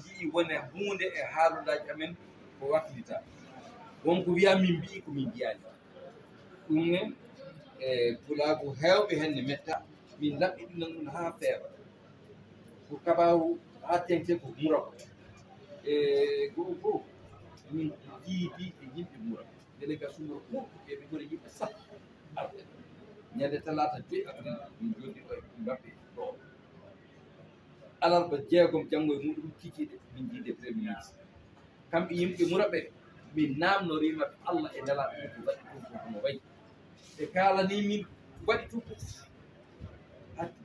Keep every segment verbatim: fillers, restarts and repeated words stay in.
Ji'i wone huunde e haalondaaji amen ko waklitaa. Won ko wiyaa min mbiyi ko min mbiyaani. Ɗum ne, e pulaagu heewɓe heen ne metta, min laɓɓiɗinan ɗum haa feewa. Ko kabaaru haa teŋte ko mura ko. E goo goo, min jiidi e yimɓe mura. Délégation mura ɓurɗo ɓe, ɓe ngoni yimɓe sappo arɓe. Ñande talaata joy avril, min njoɗɗi ɗo e maɓɓe ɗo. Alarba jeegom janngo e muɗum kikiiɗe, min njiidi e premier ministre. Kamɓe yimɓe mura ɓe, min naamnoriima ɓe Alla e Nelaaɗo mum ko waɗi ɗum ko hono wayi. Ɓe kaalanii min ko waɗi ɗum ko fof. Hatti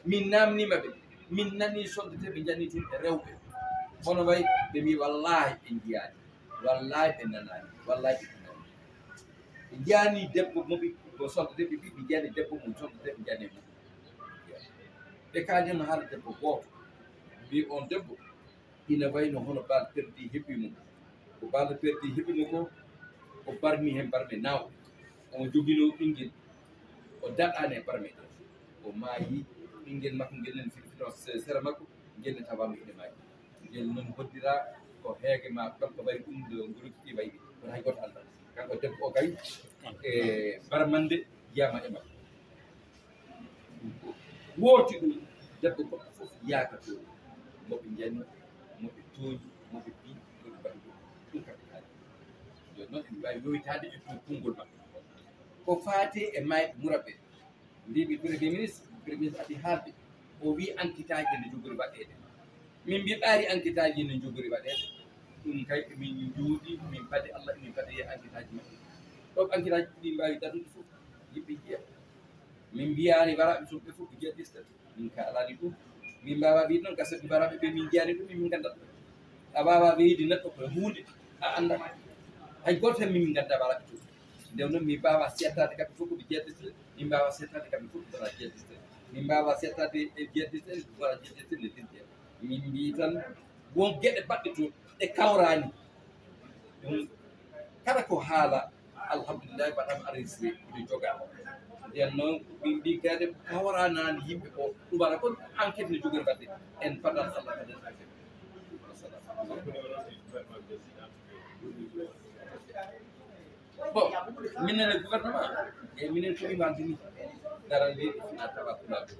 min naamniima ɓe, min nanii sodde te ɓe njanii tun e rewɓe. Hono wayi ɓe mbii wallaahi ɓe njiyaani, wallaahi ɓe nanaani, wallaahi ɓe nanaani. Ɓe njiyaani debbo mo ɓe ko sodde te ɓe mbii ɓe njiyaani debbo mo sodde te ɓe njanii mum. Ɓe kaali heen haala debbo gooto, mbii on debbo ina wayi no hono baal perdi heɓi mo. Ko baal perdi heɓi mo ko, o barmi heen barme naawɗe. Omo joginoo ɓinngel, o daɗaani e barme ɗe. O maayi, ɓinngel makko ngel nani fino fino se-, sera makko, ngel ne tawaama ina maayi. Ngel noon hoddiraa ko heege maa kanko wayi ɗum nde ngorokiti wayi ɗi. Kono hay gooto anndaa. Kanko debbo o kay, e barmande yiyaama e makko. Wooti ɗum, debbo goɗɗo fof yaaka toon. Mo ɓe njani, mo ɓe tooñi, mo ɓe mbii, mo ɓe mbaɗi ɗum. Ɗum kam ɓe haali. Jooni noon, en mbaawi yowitaade e ɗum konngol maɓɓe. Ko faati e maayɓe mura ɓe, mbii-mi Premier ministre, Premier ministre adii haalde. O wii ankitaaji ne njogori waɗeede. Min mbii ɓaari ankitaaji ne njogori waɗeede. Ɗum kay, emin njooɗii, min padi Alla, emin padi e ankitaaji maɓɓe. Ɗo ankitaaji ɗi mbaawi daɗude fof, yimɓe njiya. Min mbiyaani waraaɓe toon ɓe fof ko jihadiste. Min kaalaani ɗum. Min mbaawaa wiide noon, ka sabi waraaɓe ɓe min njiyaani ɗum, min nganndaa ɗum. A waawaa wiyde neɗɗo ko huunde, a anndaa. Hay gooto heen min nganndaa waraaɓe toon. Nden noon, min mbaawaa seettaade kamɓe fof ko ɓe jihadiste, min mbaawaa seettaade kamɓe fof ko wonaa jihadiste. Min mbaawaa seettaade e jihadiste, ko wonaa jihadiste, nde limte. Min mbii tan, won geɗe baɗɗe toon, ɗe kawraani. Ɗum, kala ko haala, alhamdulillahi, mbaɗaama enregistré, ina jogaa. Nden noon, min mbii kadi, hawranaani yimɓe ko ɗum waɗa kon, enquête no jogori waɗde. En padan Alla kadi enquête. Wassalam. Bon, minen e gouvernement, e minen ko ɗum wantini. Daral nde, na tawa pulaagu.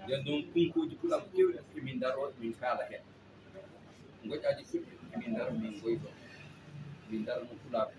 Nden noon, kunkuuji pulaagu keewɗi, min ndaroo, min kaala heen. Ngoƴaaji fuɗɗi, min ndaro, min ngoyto. Min ndaro no pulaagu.